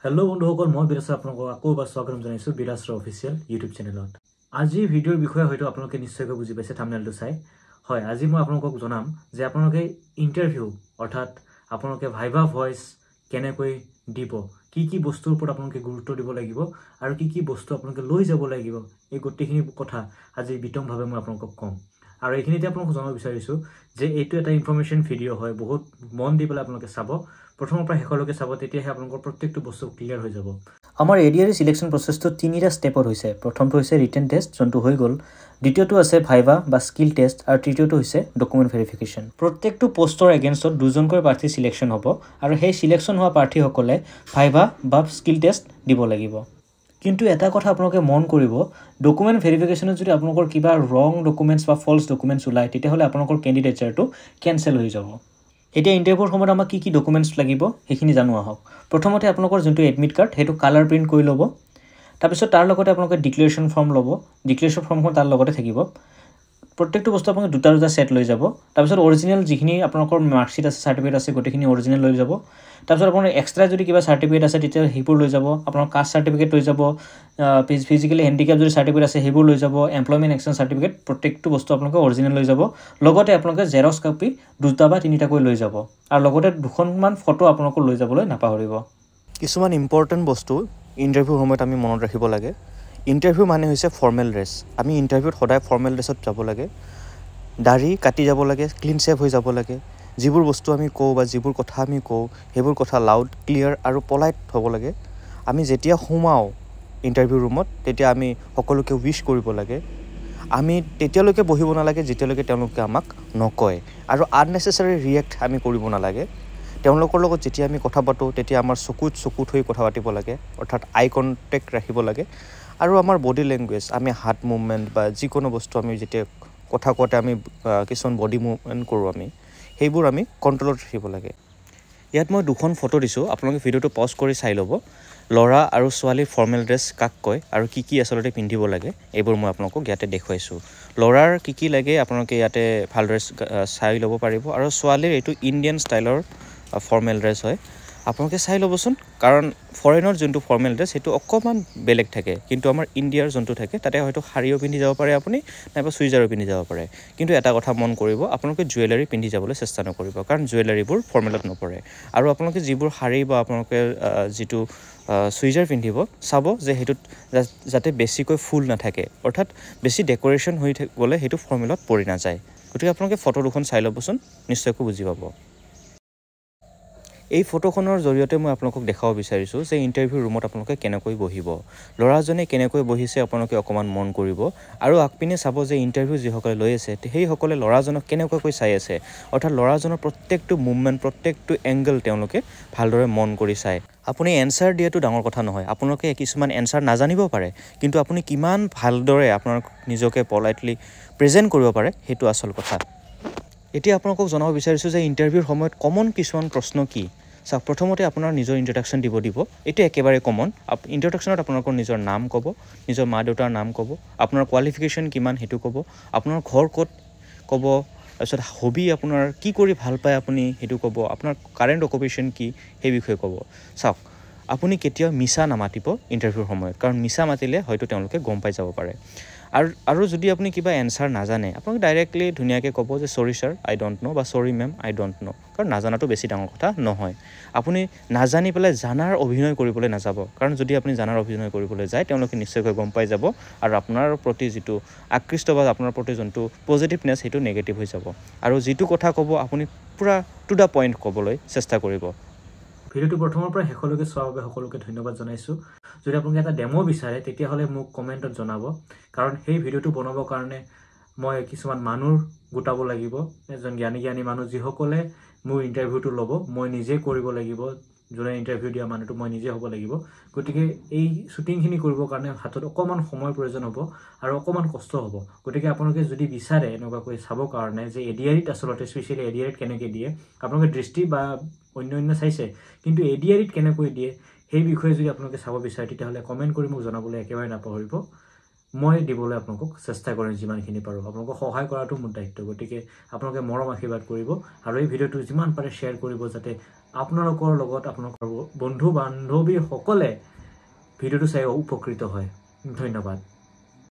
Hello' বন্ধুসকল, মই বিৰাজ, আপোনালোকক আকৌ এবাৰ স্বাগতম জনাইছোঁ বিৰাজৰ অফিচিয়েল ইউটিউব চেনেলত। আজিৰ ভিডিঅ'ৰ বিষয়ে হয়তো আপোনালোকে নিশ্চয়কৈ বুজি পাইছে থাম্বনেইলটো চাই। হয়, আজি মই আপোনালোকক জনাম যে আপোনালোকে ইণ্টাৰভিউ, অৰ্থাৎ আপোনালোকে ভাইভা ভইচ কেনেকৈ দিব, কি কি বস্তুৰ ওপৰত আপোনালোকে গুৰুত্ব দিব লাগিব আৰু কি কি বস্তু আপোনালোকে লৈ যাব লাগিব, এই গোটেইখিনি কথা আজি বিতংভাৱে মই আপোনালোকক ক'ম। আৰু এইখিনিতে আপোনালোকক জনাব বিচাৰিছোঁ যে এইটো এটা ইনফৰ্মেশ্যন ভিডিঅ' হয়। বহুত মন দি পেলাই আপোনালোকে চাব, প্ৰথমৰ পৰা শেষলৈকে চাব, তেতিয়াহে আপোনালোকৰ প্ৰত্যেকটো বস্তু ক্লিয়াৰ হৈ যাব। আমাৰ এডিআৰই চিলেকশ্যন প্ৰচেছটো তিনিটা ষ্টেপত হৈছে। প্ৰথমটো হৈছে ৰিটেন টেষ্ট, যোনটো হৈ গ'ল। দ্বিতীয়টো আছে ভাইভা বা স্কিল টেষ্ট আৰু তৃতীয়টো হৈছে ডকুমেণ্ট ভেৰিফিকেশ্যন। প্ৰত্যেকটো পষ্টৰ এগেইনষ্টত দুজনকৈ প্ৰাৰ্থী চিলেকশ্যন হ'ব আৰু সেই চিলেকশ্যন হোৱা প্ৰাৰ্থীসকলে ভাইভা বা স্কিল টেষ্ট দিব লাগিব। কিন্তু এটা কথা আপোনালোকে মন কৰিব, ডকুমেণ্ট ভেৰিফিকেশ্যনত যদি আপোনালোকৰ কিবা ৰং ডকুমেণ্টছ বা ফল্ছ ডকুমেণ্টছ ওলায়, তেতিয়াহ'লে আপোনালোকৰ কেণ্ডিডেটচাৰটো কেঞ্চেল হৈ যাব। এতিয়া ইণ্টাৰভিউৰ সময়ত আমাক কি কি ডকুমেণ্টছ লাগিব, সেইখিনি জানো আহক। প্ৰথমতে আপোনালোকৰ যোনটো এডমিট কাৰ্ড, সেইটো কালাৰ প্ৰিণ্ট কৰি ল'ব। তাৰপিছত তাৰ লগতে আপোনালোকে ডিক্লেৰেশ্যন ফৰ্ম ল'ব। ডিক্লেৰেশ্যন ফৰ্মখন তাৰ লগতে থাকিব। প্ৰত্যেকটো বস্তু আপোনালোকে দুটা দুটা ছেট লৈ যাব। তাৰপিছত অৰিজিনেল যিখিনি আপোনালোকৰ মাৰ্কশ্বিট আছে, চাৰ্টিফিকেট আছে, গোটেইখিনি অৰিজিনেল লৈ যাব। তাৰপিছত আপোনাৰ এক্সট্ৰা যদি কিবা চাৰ্টিফিকেট আছে, তেতিয়া সেইবোৰ লৈ যাব। আপোনাৰ কাষ্ট চাৰ্টিফিকেট লৈ যাব, ফিজিকেলি হেণ্ডিকেপ যদি চাৰ্টিফিকেট আছে, সেইবোৰ লৈ যাব, এমপ্লয়মেণ্ট এক্সচেঞ্জ চাৰ্টিফিকেট, প্ৰত্যেকটো বস্তু আপোনালোকে অৰিজিনেল লৈ যাব। লগতে আপোনালোকে জেৰক্স কপি দুটা বা তিনিটাকৈ লৈ যাব আৰু লগতে দুখনমান ফটো আপোনালোকৰ লৈ যাবলৈ নাপাহৰিব। কিছুমান ইম্পৰ্টেণ্ট বস্তু ইণ্টাৰভিউৰ সময়ত আমি মনত ৰাখিব লাগে। ইণ্টাৰভিউ মানে হৈছে ফৰ্মেল ড্ৰেছ। আমি ইণ্টাৰভিউত সদায় ফৰ্মেল ড্ৰেছত যাব লাগে, দাড়ি কাটি যাব লাগে, ক্লিন শ্বেভ হৈ যাব লাগে। যিবোৰ বস্তু আমি কওঁ বা যিবোৰ কথা আমি কওঁ, সেইবোৰ কথা লাউড, ক্লিয়াৰ আৰু পলাইট হ'ব লাগে। আমি যেতিয়া সোমাওঁ ইণ্টাৰভিউ ৰুমত, তেতিয়া আমি সকলোকে উইচ কৰিব লাগে। আমি তেতিয়ালৈকে বহিব নালাগে যেতিয়ালৈকে তেওঁলোকে আমাক নকয় আৰু আননেচেচাৰী ৰিয়েক্ট আমি কৰিব নালাগে। তেওঁলোকৰ লগত যেতিয়া আমি কথা পাতোঁ, তেতিয়া আমাৰ চকুত চকু থৈ কথা পাতিব লাগে, অৰ্থাৎ আই কণ্টেক্ট ৰাখিব লাগে। আৰু আমাৰ বডি লেংগুৱেজ, আমি হাত মুভমেণ্ট বা যিকোনো বস্তু আমি যেতিয়া কথা কওঁতে আমি কিছুমান বডি মুভমেণ্ট কৰোঁ, আমি সেইবোৰ আমি কণ্ট্ৰলত ৰাখিব লাগে। ইয়াত মই দুখন ফটো দিছোঁ, আপোনালোকে ভিডিঅ'টো পজ কৰি চাই ল'ব। ল'ৰা আৰু ছোৱালীৰ ফৰ্মেল ড্ৰেছ কাক কয় আৰু কি কি আচলতে পিন্ধিব লাগে, এইবোৰ মই আপোনালোকক ইয়াতে দেখুৱাইছোঁ। ল'ৰাৰ কি কি লাগে, আপোনালোকে ইয়াতে ভালদৰে চাই ল'ব পাৰিব আৰু ছোৱালীৰ এইটো ইণ্ডিয়ান ষ্টাইলৰ ফৰ্মেল ড্ৰেছ হয়, আপোনালোকে চাই ল'বচোন। কাৰণ ফৰেনৰ যোনটো ফৰ্মেল ড্ৰেছ, সেইটো অকণমান বেলেগ থাকে, কিন্তু আমাৰ ইণ্ডিয়াৰ যোনটো থাকে, তাতে হয়তো শাৰীও পিন্ধি যাব পাৰে আপুনি নাইবা চুইজাৰো পিন্ধি যাব পাৰে। কিন্তু এটা কথা মন কৰিব, আপোনালোকে জুৱেলাৰী পিন্ধি যাবলৈ চেষ্টা নকৰিব, কাৰণ জুৱেলাৰীবোৰ ফৰ্মেলত নপৰে। আৰু আপোনালোকে যিবোৰ শাৰী বা আপোনালোকে যিটো চুইজাৰ পিন্ধিব, চাব যে সেইটোত যাতে বেছিকৈ ফুল নাথাকে, অৰ্থাৎ বেছি ডেক'ৰেশ্যন হৈ গ'লে সেইটো ফৰ্মেলত পৰি নাযায়। গতিকে আপোনালোকে ফটো দুখন চাই ল'বচোন, নিশ্চয়কৈ বুজি পাব। এই ফটোখনৰ জৰিয়তে মই আপোনালোকক দেখুৱাব বিচাৰিছোঁ যে ইণ্টাৰভিউ ৰুমত আপোনালোকে কেনেকৈ বহিব, ল'ৰাজনে কেনেকৈ বহিছে, আপোনালোকে অকণমান মন কৰিব আৰু আগপিনে চাব যে ইণ্টাৰভিউ যিসকলে লৈ আছে, সেইসকলে ল'ৰাজনক কেনেকুৱাকৈ চাই আছে। অৰ্থাৎ ল'ৰাজনৰ প্ৰত্যেকটো মুভমেণ্ট, প্ৰত্যেকটো এংগল তেওঁলোকে ভালদৰে মন কৰি চায়। আপুনি এনচাৰ দিয়াটো ডাঙৰ কথা নহয়, আপোনালোকে কিছুমান এনচাৰ নাজানিব পাৰে, কিন্তু আপুনি কিমান ভালদৰে আপোনাৰ নিজকে পলাইটলি প্ৰেজেণ্ট কৰিব পাৰে, সেইটো আচল কথা। এতিয়া আপোনালোকক জনাব বিচাৰিছোঁ যে ইণ্টাৰভিউৰ সময়ত কমন কিছুমান প্ৰশ্ন কি। চাওক, প্ৰথমতে আপোনাৰ নিজৰ ইণ্ট্ৰডাকশ্যন দিব। এইটো একেবাৰে কমন। ইণ্ট্ৰডাকশ্যনত আপোনালোকৰ নিজৰ নাম ক'ব, নিজৰ মা দেউতাৰ নাম ক'ব, আপোনাৰ কোৱালিফিকেশ্যন কিমান সেইটো ক'ব, আপোনাৰ ঘৰ ক'ত ক'ব, তাৰপিছত হবি আপোনাৰ কি কৰি ভাল পায় আপুনি সেইটো ক'ব, আপোনাৰ কাৰেণ্ট অকুপেশ্যন কি সেই বিষয়ে ক'ব। চাওক, আপুনি কেতিয়াও মিছা নামাতিব ইণ্টাৰভিউৰ সময়ত, কাৰণ মিছা মাতিলে হয়তো তেওঁলোকে গম পাই যাব পাৰে। আৰু যদি আপুনি কিবা এনচাৰ নাজানে, আপোনালোকে ডাইৰেক্টলি ধুনীয়াকৈ ক'ব যে "Sorry sir, I don't know" বা "Sorry ma'am, I don't know"। কাৰণ নাজানাটো বেছি ডাঙৰ কথা নহয়। আপুনি নাজানি পেলাই জানাৰ অভিনয় কৰিবলৈ নাযাব, কাৰণ যদি আপুনি জানাৰ অভিনয় কৰিবলৈ যায়, তেওঁলোকে নিশ্চয়কৈ গম পাই যাব আৰু আপোনাৰ প্ৰতি যিটো আকৃষ্ট বা আপোনাৰ প্ৰতি যোনটো পজিটিভনেছ, সেইটো নিগেটিভ হৈ যাব। আৰু যিটো কথা ক'ব, আপুনি পূৰা টু the point ক'বলৈ চেষ্টা কৰিব। ভিডিঅ'টো প্ৰথমৰ পৰা শেষলৈকে চোৱাৰ বাবে সকলোকে ধন্যবাদ জনাইছোঁ। যদি আপোনালোকে এটা ডেম' বিচাৰে, তেতিয়াহ'লে মোক কমেণ্টত জনাব, কাৰণ সেই ভিডিঅ'টো বনাবৰ কাৰণে মই কিছুমান মানুহ গোটাব লাগিব, এজন জ্ঞানী জ্ঞানী মানুহ, যিসকলে মোৰ ইণ্টাৰভিউটো ল'ব। মই নিজে কৰিব লাগিব, যোনে ইণ্টাৰভিউ দিয়া মানুহটো মই নিজে হ'ব লাগিব। গতিকে এই শ্বুটিংখিনি কৰিবৰ কাৰণে হাতত অকণমান সময়ৰ প্ৰয়োজন হ'ব আৰু অকণমান কষ্ট হ'ব। গতিকে আপোনালোকে যদি বিচাৰে এনেকুৱাকৈ চাবৰ কাৰণে যে এডিআৰিত আচলতে স্পেচিয়েলি এডিআৰিত কেনেকৈ দিয়ে, আপোনালোকে দৃষ্টি বা অন্য অন্য চাইছে, কিন্তু এডিআৰিত কেনেকৈ দিয়ে সেই বিষয়ে যদি আপোনালোকে চাব বিচাৰে, তেতিয়াহ'লে কমেণ্ট কৰি মোক জনাবলৈ একেবাৰে নাপাহৰিব। মই দিবলৈ আপোনালোকক চেষ্টা কৰিম যিমানখিনি পাৰোঁ। আপোনালোকক সহায় কৰাটো মোৰ দায়িত্ব। গতিকে আপোনালোকে মৰম আশীৰ্বাদ কৰিব আৰু এই ভিডিঅ'টো যিমান পাৰে শ্বেয়াৰ কৰিব, যাতে আপোনালোকৰ লগত আপোনালোকৰ বন্ধু বান্ধৱীসকলে ভিডিঅ'টো চাই উপকৃত হয়। ধন্যবাদ।